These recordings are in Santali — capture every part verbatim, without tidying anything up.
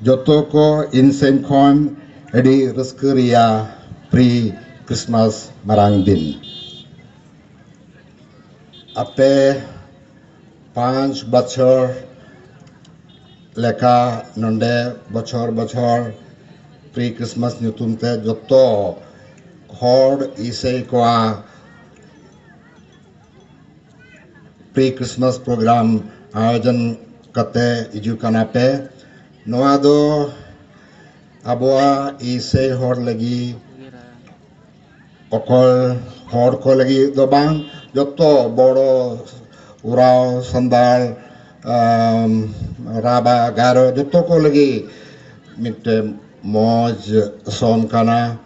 ᱡᱚᱛᱚ ᱠᱚ ᱤᱧ ᱥᱮᱱ ᱠᱷᱚᱱ ᱟᱹᱰᱤ ᱨᱟᱹᱥᱠᱟᱹ ᱨᱮᱭᱟᱜ pre Christmas ᱢᱟᱨᱟᱝ ᱫᱤᱱ᱾ ᱟᱯᱮ ᱯᱟᱸᱪ ᱵᱚᱪᱷᱚᱨ ᱞᱮᱠᱟ ᱱᱚᱰᱮ ᱵᱚᱪᱷᱚᱨ ᱵᱚᱪᱷᱚᱨ pre Christmas ᱧᱩᱛᱩᱢ ᱛᱮ ᱡᱚᱛᱚ ᱦᱚᱲ ᱤᱥᱟᱹᱭ ᱠᱚᱣᱟᱜ pre Christmas program ᱟᱭᱳᱡᱚᱱ ᱠᱟᱛᱮ ᱦᱤᱡᱩᱜ ᱠᱟᱱᱟ ᱯᱮ᱾ ᱱᱚᱣᱟ ᱫᱚ ᱟᱵᱚᱣᱟᱜ ᱤᱥᱟᱹᱭ ᱦᱚᱲ ᱞᱟᱹᱜᱤᱫ, ᱚᱠᱚᱭ ᱦᱚᱲ ᱠᱚ ᱞᱟᱹᱜᱤᱫ ᱫᱚ ᱵᱟᱝ, ᱡᱚᱛᱚ ᱵᱚᱲᱚ, ᱩᱨᱟᱣ, ᱥᱟᱱᱛᱟᱲ, ᱟᱢ, ᱨᱟᱵᱟ, ᱜᱟᱨᱚ, ᱡᱚᱛᱚ ᱠᱚ ᱞᱟᱹᱜᱤᱫ ᱢᱤᱫᱴᱮᱱ ᱢᱚᱡᱽ ᱥᱚᱢ ᱠᱟᱱᱟ᱾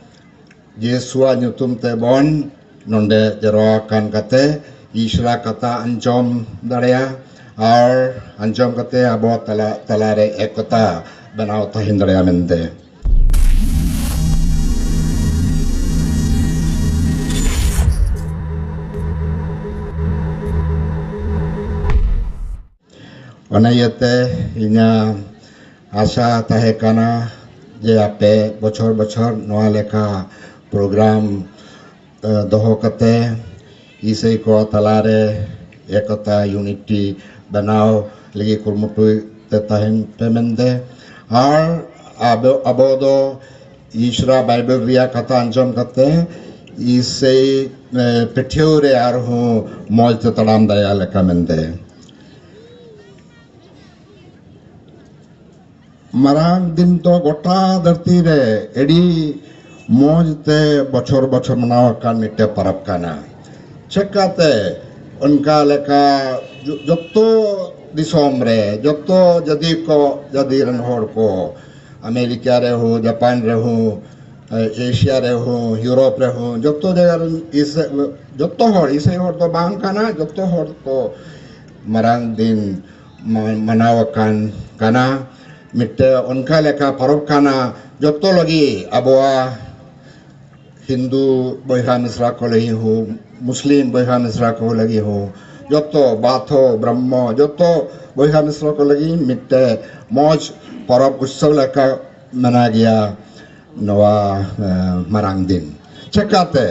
ᱡᱤᱥᱩᱣᱟᱜ ᱧᱩᱛᱩᱢ ᱛᱮᱵᱚᱱ ᱱᱚᱰᱮ ᱡᱟᱨᱣᱟ ᱟᱠᱟᱱ ᱠᱟᱛᱮ ᱤᱥᱨᱟ ᱠᱟᱛᱷᱟ ᱟᱸᱡᱚᱢ ᱫᱟᱲᱮᱭᱟᱜᱼᱟ ᱟᱨ ᱟᱸᱡᱚᱢ ᱠᱟᱛᱮ ᱟᱵᱚ ᱛᱟᱞᱟ, ᱛᱟᱞᱟᱨᱮ ᱮᱠᱚᱛᱟ ᱵᱮᱱᱟᱣ ᱛᱟᱦᱮᱱ ᱫᱟᱲᱮᱭᱟᱜᱼᱟ ᱢᱮᱱᱛᱮ᱾ ᱚᱱᱟ ᱤᱭᱟᱹᱛᱮ ᱤᱧᱟᱹᱜ ᱟᱥᱟ ᱛᱟᱦᱮᱸ ᱠᱟᱱᱟ ᱡᱮ ᱟᱯᱮ ᱵᱚᱪᱷᱚᱨ ᱵᱚᱪᱷᱚᱨ ᱱᱚᱣᱟ ᱞᱮᱠᱟ program, ᱮ, ᱫᱚᱦᱚ ᱠᱟᱛᱮ ᱤᱥᱟᱹᱭ ᱠᱚ ᱛᱟᱞᱟᱨᱮ ᱮᱠᱚᱛᱟ, unity ᱵᱮᱱᱟᱣ ᱞᱟᱹᱜᱤᱫ ᱠᱩᱨᱩᱢᱩᱴᱩᱭ ᱛᱮ ᱛᱟᱦᱮᱱ ᱯᱮ ᱢᱮᱱᱛᱮ᱾ ᱟᱨ ᱟᱵᱚ, ᱟᱵᱚ ᱫᱚ ᱤᱥᱨᱟ ᱵᱟᱭᱵᱮᱞ ᱨᱮᱭᱟᱜ ᱠᱟᱛᱷᱟ ᱟᱸᱡᱚᱢ ᱠᱟᱛᱮ ᱤᱥᱟᱹᱭ, ᱮ, ᱯᱟᱹᱴᱷᱭᱟᱹᱣ ᱨᱮ ᱟᱨᱦᱚᱸ ᱢᱚᱡᱽ ᱛᱮ ᱛᱟᱲᱟᱢ ᱫᱟᱲᱮᱭᱟᱜ ᱞᱮᱠᱟ ᱢᱮᱱᱛᱮ᱾ ᱢᱟᱨᱟᱝ ᱫᱤᱱ ᱫᱚ ᱜᱚᱴᱟ ᱫᱷᱟᱹᱨᱛᱤ ᱨᱮ ᱟᱹᱰᱤ ᱢᱚᱡᱽ ᱛᱮ ᱵᱚᱪᱷᱚᱨ ᱵᱚᱪᱷᱚᱨ ᱢᱟᱱᱟᱣ ᱟᱠᱟᱱ ᱢᱤᱫᱴᱮᱱ ᱯᱚᱨᱚᱵᱽ ᱠᱟᱱᱟ᱾ ᱪᱮᱠᱟᱛᱮ ᱚᱱᱠᱟ ᱞᱮᱠᱟ ᱡᱚ-, ᱡᱚᱛᱚ ᱫᱤᱥᱚᱢ ᱨᱮ, ᱡᱚᱛᱚ ᱡᱟᱹᱛᱤ ᱠᱚ, ᱡᱟᱹᱛᱤ ᱨᱮᱱ ᱦᱚᱲ ᱠᱚ, ᱟᱢᱮᱨᱤᱠᱟ ᱨᱮᱦᱚᱸ, ᱡᱟᱯᱟᱱ ᱨᱮᱦᱚᱸ, ᱮᱥᱤᱭᱟ ᱨᱮᱦᱚᱸ, ᱤᱭᱩᱨᱳᱯ ᱨᱮᱦᱚᱸ, ᱡᱚᱛᱚ ᱡᱟᱭᱜᱟ ᱨᱮᱱ ᱤᱥᱟᱹ-, ᱡᱚᱛᱚ ᱦᱚᱲ, ᱤᱥᱟᱹᱭ ᱦᱚᱲ ᱫᱚ ᱵᱟᱝ ᱠᱟᱱᱟ, ᱡᱚᱛᱚ ᱦᱚᱲ ᱠᱚ ᱢᱟᱨᱟᱝ ᱫᱤᱱ ᱢᱟ-, ᱢᱟᱱᱟᱣ ᱟᱠᱟᱱ ᱠᱟᱱᱟ᱾ ᱢᱤᱫᱴᱮᱱ ᱚᱱᱠᱟ ᱞᱮᱠᱟ ᱯᱚᱨᱚᱵᱽ ᱠᱟᱱᱟ, ᱡᱚᱛᱚ ᱞᱟᱹᱜᱤᱫ, ᱟᱵᱚᱣᱟᱜ ᱦᱤᱱᱫᱩ ᱵᱚᱭᱦᱟ ᱢᱤᱥᱨᱟ ᱠᱚ ᱞᱟᱹᱜᱤᱫ ᱦᱚᱸ, ᱢᱩᱥᱞᱤᱢ ᱵᱚᱭᱦᱟ ᱢᱤᱥᱨᱟ ᱠᱚ ᱞᱟᱹᱜᱤᱫ ᱦᱚᱸ, ᱡᱚᱛᱚ ᱵᱟᱛᱷᱚ ᱵᱨᱚᱦᱢᱚ ᱡᱚᱛᱚ ᱵᱚᱭᱦᱟ ᱢᱤᱥᱨᱚ ᱠᱚ ᱞᱟᱹᱜᱤᱫ ᱢᱤᱫᱴᱮᱱ ᱢᱚᱡᱽ ᱯᱚᱨᱚᱵᱽ ᱩᱛᱥᱚᱵ ᱞᱮᱠᱟ ᱢᱮᱱᱟᱜ ᱜᱮᱭᱟ ᱱᱚᱣᱟ, ᱮ, ᱢᱟᱨᱟᱝ ᱫᱤᱱ᱾ ᱪᱮᱠᱟᱛᱮ?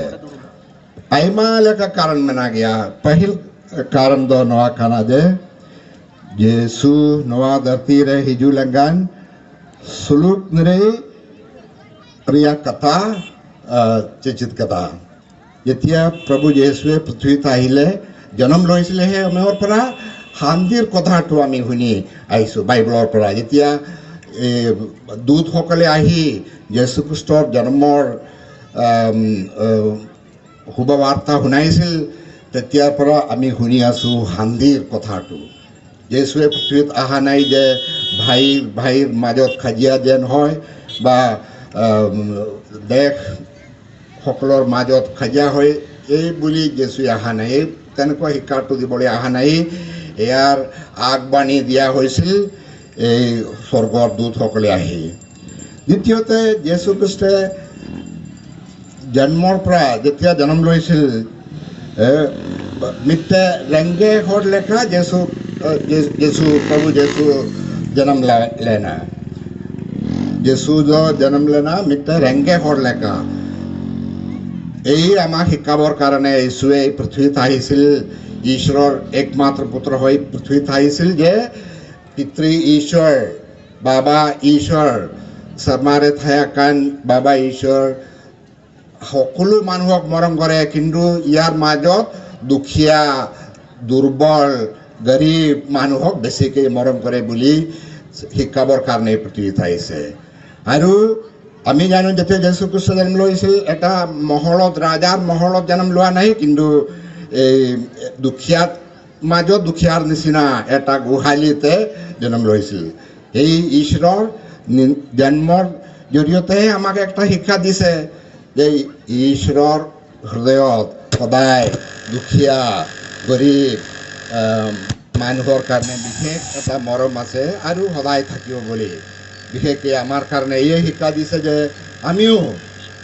ᱟᱭᱢᱟ ᱞᱮᱠᱟ ᱠᱟᱨᱚᱱ ᱢᱮᱱᱟᱜ ᱜᱮᱭᱟ᱾ ᱯᱟᱹᱦᱤᱞ ᱠᱟᱨᱚᱱ ᱫᱚ ᱱᱚᱣᱟ ᱠᱟᱱᱟ ᱡᱮ ᱡᱤᱥᱩ ᱱᱚᱣᱟ ᱫᱷᱟᱹᱨᱛᱤ ᱨᱮ ᱦᱤᱡᱩᱜ ᱞᱮᱱᱠᱷᱟᱱ ᱥᱩᱞᱩᱠ ᱱᱤᱨᱟᱹᱭ ᱨᱮᱭᱟᱜ ᱠᱟᱛᱷᱟ, ᱮ, ᱪᱮᱪᱮᱫ ᱠᱟᱫᱟ᱾ যেতিয়া প্ৰভু যীশুৱে পৃথিৱীত আহিলে, জন্ম লৈছিলে, সেই সময়ৰ পৰা শান্তিৰ কথাটো আমি শুনি আহিছোঁ বাইবেলৰ পৰা। যেতিয়া, এ, দূতসকলে আহি যীশু খ্ৰীষ্টৰ জন্মৰ, আম, আ, শুভবাৰ্তা শুনাইছিল, তেতিয়াৰ পৰা আমি শুনি আছোঁ শান্তিৰ কথাটো। যীশুৱে পৃথিৱীত অহা নাই যে ভাইৰ ভাইৰ মাজত কাজিয়া যেন হয় বা, আম, দেশ সকলৰ মাজত কাজিয়া হয়, এই বুলি যীচুৱে অহা নাই, এই তেনেকুৱা শিক্ষাটো দিবলৈ অহা নাই। ইয়াৰ আগবাঢ়ি দিয়া হৈছিল এই স্বৰ্গৰ দূতসকলে আহি। দ্বিতীয়তে, যীচু খ্ৰীষ্টই জন্মৰ পৰা, যেতিয়া জন্ম লৈছিল, এ, mitte renge hor lekha Jesu, এ, Je-, Jesu, প্ৰভু যীচু জন্ম লে-, লেনা। যীচু জ-, জন্ম লেনা mitte renge hor lekha। এই আমাক শিকাবৰ কাৰণে যীচুৱে এই পৃথিৱীত আহিছিল। ঈশ্বৰৰ একমাত্ৰ পুত্ৰ হৈ পৃথিৱীত আহিছিল যে পিতৃ ঈশ্বৰ, বাবা ঈশ্বৰ, চামাৰে থায়াকান বাবা ঈশ্বৰ, সকলো মানুহক মৰম কৰে, কিন্তু ইয়াৰ মাজত দুখীয়া, দুৰ্বল, গৰীব মানুহক বেছিকৈ মৰম কৰে বুলি শিকাবৰ কাৰণে পৃথিৱীত আহিছে। আৰু আমি জানো, যেতিয়া যীচু খ্ৰীষ্ট জন্ম লৈছিল, এটা মহলত, ৰজাৰ মহলত জন্ম লোৱা নাই, কিন্তু এই দুখীয়াত মাজত দুখীয়াৰ নিচিনা এটা গোহালিতে জন্ম লৈছিল। সেই ঈশ্বৰৰ নি-, জন্মৰ জৰিয়তেহে আমাক একটা শিক্ষা দিছে যে ঈশ্বৰৰ হৃদয়ত সদায় দুখীয়া, গৰীব, আম, মানুহৰ কাৰণে বিশেষ এটা মৰম আছে আৰু সদায় থাকিব বুলি। বিশেষকৈ আমাৰ কাৰণে এই শিক্ষা দিছে যে আমিও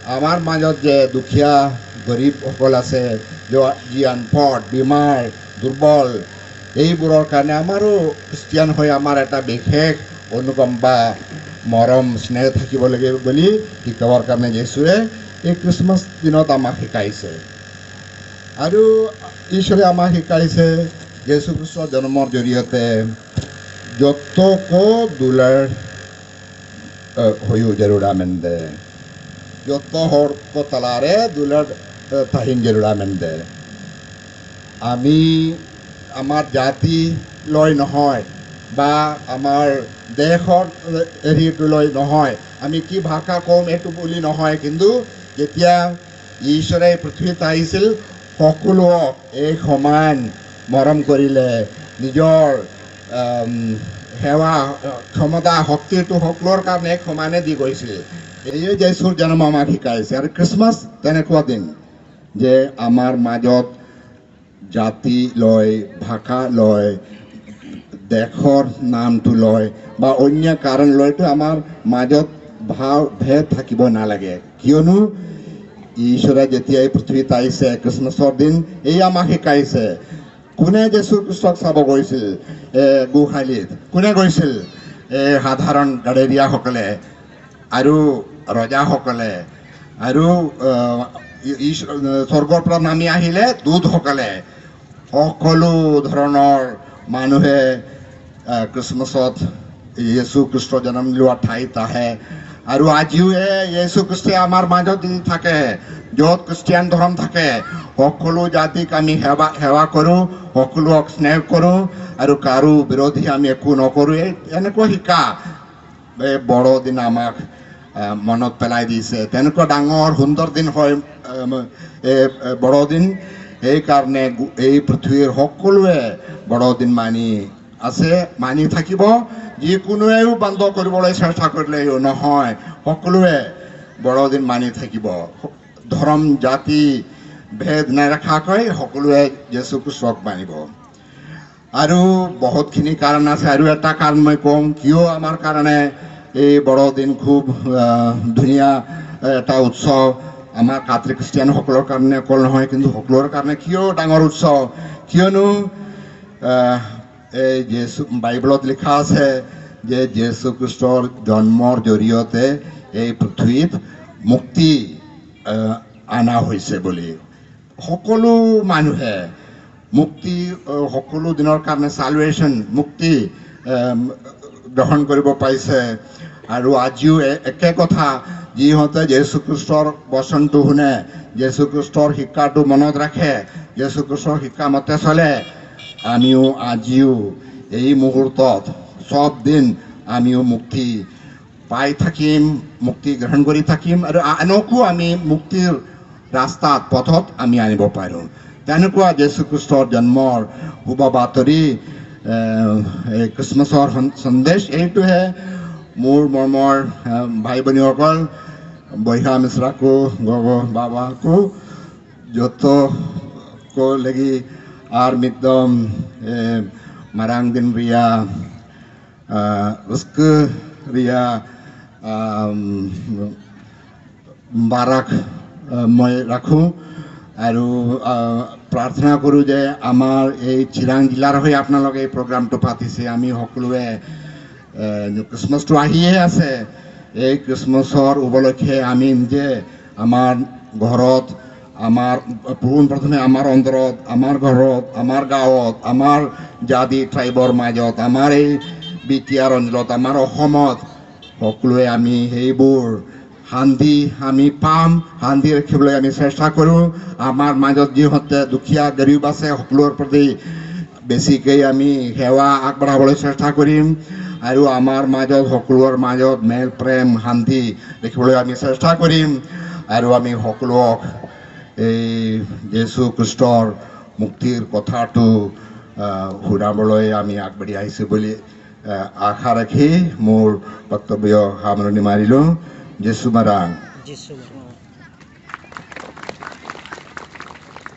আমাৰ মাজত যে দুখীয়া, গৰীবসকল আছে, য-, যি আনপঢ়, বেমাৰ, দুৰ্বল। এইবোৰৰ কাৰণে আমাৰো খ্ৰীষ্টিয়ান হৈ আমাৰ এটা বিশেষ অনুকম্পা, মৰম, স্নেহ থাকিব লাগে বুলি শিকাবৰ কাৰণে যীশুৱে এই খ্ৰীষ্টমাছ দিনত আমাক শিকাইছে। আৰু ঈশ্বৰে আমাক শিকাইছে, যীশু খ্ৰীষ্টৰ জন্মৰ জৰিয়তে যতক দুলাৰ ᱦᱩᱭᱩᱜ ᱡᱟᱹᱨᱩᱲᱟ ᱢᱮᱱᱛᱮ, ᱡᱚᱛᱚ ᱦᱚᱲ ᱠᱚ ᱛᱟᱞᱟᱨᱮ ᱫᱩᱞᱟᱹᱲ ᱛᱟᱦᱮᱱ ᱡᱟᱹᱨᱩᱲᱟ ᱢᱮᱱᱛᱮ᱾ আমি আমাৰ জাতি লৈ নহয় বা আমাৰ দেশৰ হেৰিটো লৈ নহয়, আমি কি ভাষা কম এইটো বুলি নহয়, কিন্তু যেতিয়া ঈশ্বৰে পৃথিৱীত আহিছিল, সকলোক এক সমান মৰম কৰিলে, নিজৰ আম, সেৱা, ক্ষমতা, শক্তিটো সকলোৰ কাৰণে এক সমানে দি গৈছিল। এইয়ে যীশুৰ জন্ম আমাক শিকাইছে। আৰু খ্ৰীষ্টমাছ তেনেকুৱা দিন যে আমাৰ মাজত জাতি লয়, ভাষা লয়, দেশৰ নামটো লয় বা অন্য কাৰণ লৈতো আমাৰ মাজত ভাৱ ভেদ থাকিব নালাগে। কিয়নো ঈশ্বৰে যেতিয়া এই পৃথিৱীত আহিছে, খ্ৰীষ্টমাছৰ দিন এই আমাক শিকাইছে। কোনে যীশু খ্ৰীষ্টক চাব গৈছিল? এ, গোহালিত। কোনে গৈছিল? এ, সাধাৰণ গাঁৱলীয়াসকলে আৰু ৰজাসকলে আৰু, আহ, ই-, ই-, স্বৰ্গৰ পৰা নামি আহিলে দূতসকলে। সকলো ধৰণৰ মানুহে, আহ, খ্ৰীষ্টমাছত যীশু খ্ৰীষ্ট জন্ম লোৱা ঠাইত আহে। আৰু আজিও এই যীশু খ্ৰীষ্টই আমাৰ মাজত যদি থাকে, য'ত খ্ৰীষ্টিয়ান ধৰ্ম থাকে, সকলো জাতিক আমি সেৱা, সেৱা কৰোঁ, সকলোক স্নেহ কৰোঁ আৰু কাৰো বিৰোধী আমি একো নকৰোঁ। এই এনেকুৱা শিকা। এই বড়দিন আমাক, আহ, মনত পেলাই দিছে। তেনেকুৱা ডাঙৰ সুন্দৰ দিন হয়, আহ, এই, এই বড়দিন। সেইকাৰণে গো-, এই পৃথিৱীৰ সকলোৱে বড়দিন মানি আছে, মানি থাকিব। যিকোনোৱেও বন্ধ কৰিবলৈ চেষ্টা কৰিলেও নহয়, সকলোৱে বড়দিন মানি থাকিব। ধৰ্ম, জাতি, ভেদ নাৰাখাকৈ সকলোৱে যীশু খ্ৰীষ্টক মানিব। আৰু বহুতখিনি কাৰণ আছে। আৰু এটা কাৰণ মই কওঁ, কিয় আমাৰ কাৰণে এই বড়দিন খুব, আহ, ধুনীয়া এটা উৎসৱ। আমাৰ কাত্ৰি খ্ৰীষ্টিয়ানসকলৰ কাৰণে অকল নহয়, কিন্তু সকলোৰে কাৰণে কিয় ডাঙৰ উৎসৱ? কিয়নো আহ, এই যীশু বাইবেলত লিখা আছে যে যীশু খ্ৰীষ্টৰ জন্মৰ জৰিয়তে এই পৃথিৱীত মুক্তি আহ, অনা হৈছে বুলি। সকলো মানুহে মুক্তি আহ, সকলো দিনৰ কাৰণে চালভেশ্যন, মুক্তি আহ, গ্ৰহণ কৰিব পাৰিছে। আৰু আজিও এ- একে কথা, যিহঁতে যীশু খ্ৰীষ্টৰ বচনটো শুনে, যীশু খ্ৰীষ্টৰ শিক্ষাটো মনত ৰাখে, যীশু খ্ৰীষ্টৰ শিক্ষা মতে চলে, আমিও আজিও এই মুহূৰ্তত সব দিন আমিও মুক্তি পাই থাকিম, মুক্তি গ্ৰহণ কৰি থাকিম আৰু আনকো আমি মুক্তিৰ ৰাস্তাত, পথত আমি আনিব পাৰোঁ। তেনেকুৱা যীশু খ্ৰীষ্টৰ জন্মৰ শুভ বাতৰি, এ, এই খ্ৰীষ্টমাছৰ সন- সন্দেশ এইটোহে। মোৰ মৰমৰ এ, ভাই ভনীসকল, বৈশা মিশ্ৰাকো, গগ বাবাকো, যত কো লাগি ᱟᱨ ᱢᱤᱫ ᱫᱚᱢ ᱮ, ᱢᱟᱨᱟᱝ ᱫᱤᱱ ᱨᱮᱭᱟᱜ ᱟᱨ ᱨᱟᱹᱥᱠᱟᱹ ᱨᱮᱭᱟᱜ ᱟᱢ, বাৰাক মই ৰাখোঁ আৰু আহ, প্ৰাৰ্থনা কৰোঁ যে আমাৰ এই চিৰাং জিলাৰ হৈ আপোনালোকে এই প্ৰগ্ৰামটো পাতিছে। আমি সকলোৱে এ, খ্ৰীষ্টমাছটো আহিয়ে আছে। এই খ্ৰীষ্টমাছৰ উপলক্ষে আমি নিজে আমাৰ ঘৰত, আমাৰ পোন প্ৰথমে আমাৰ অন্তৰত, আমাৰ ঘৰত, আমাৰ গাঁৱত, আমাৰ জাতি ট্ৰাইবৰ মাজত, আমাৰ এই বি টি আৰ অঞ্চলত, আমাৰ অসমত সকলোৱে আমি সেইবোৰ শান্তি আমি পাম, শান্তি ৰাখিবলৈ আমি চেষ্টা কৰোঁ। আমাৰ মাজত যিহঁতে দুখীয়া গৰীব আছে, সকলোৰ প্ৰতি বেছিকৈ আমি সেৱা আগবঢ়াবলৈ চেষ্টা কৰিম আৰু আমাৰ মাজত সকলোৰ মাজত মেল প্ৰেম শান্তি ৰাখিবলৈ আমি চেষ্টা কৰিম আৰু আমি সকলোক এই যীশু খ্ৰীষ্টৰ মুক্তিৰ কথাটো আহ, শুনাবলৈ আমি আগবাঢ়ি আহিছোঁ বুলি আহ, আশা ৰাখি মোৰ বক্তব্য সামৰণি মাৰিলোঁ। যীশু মাৰাং।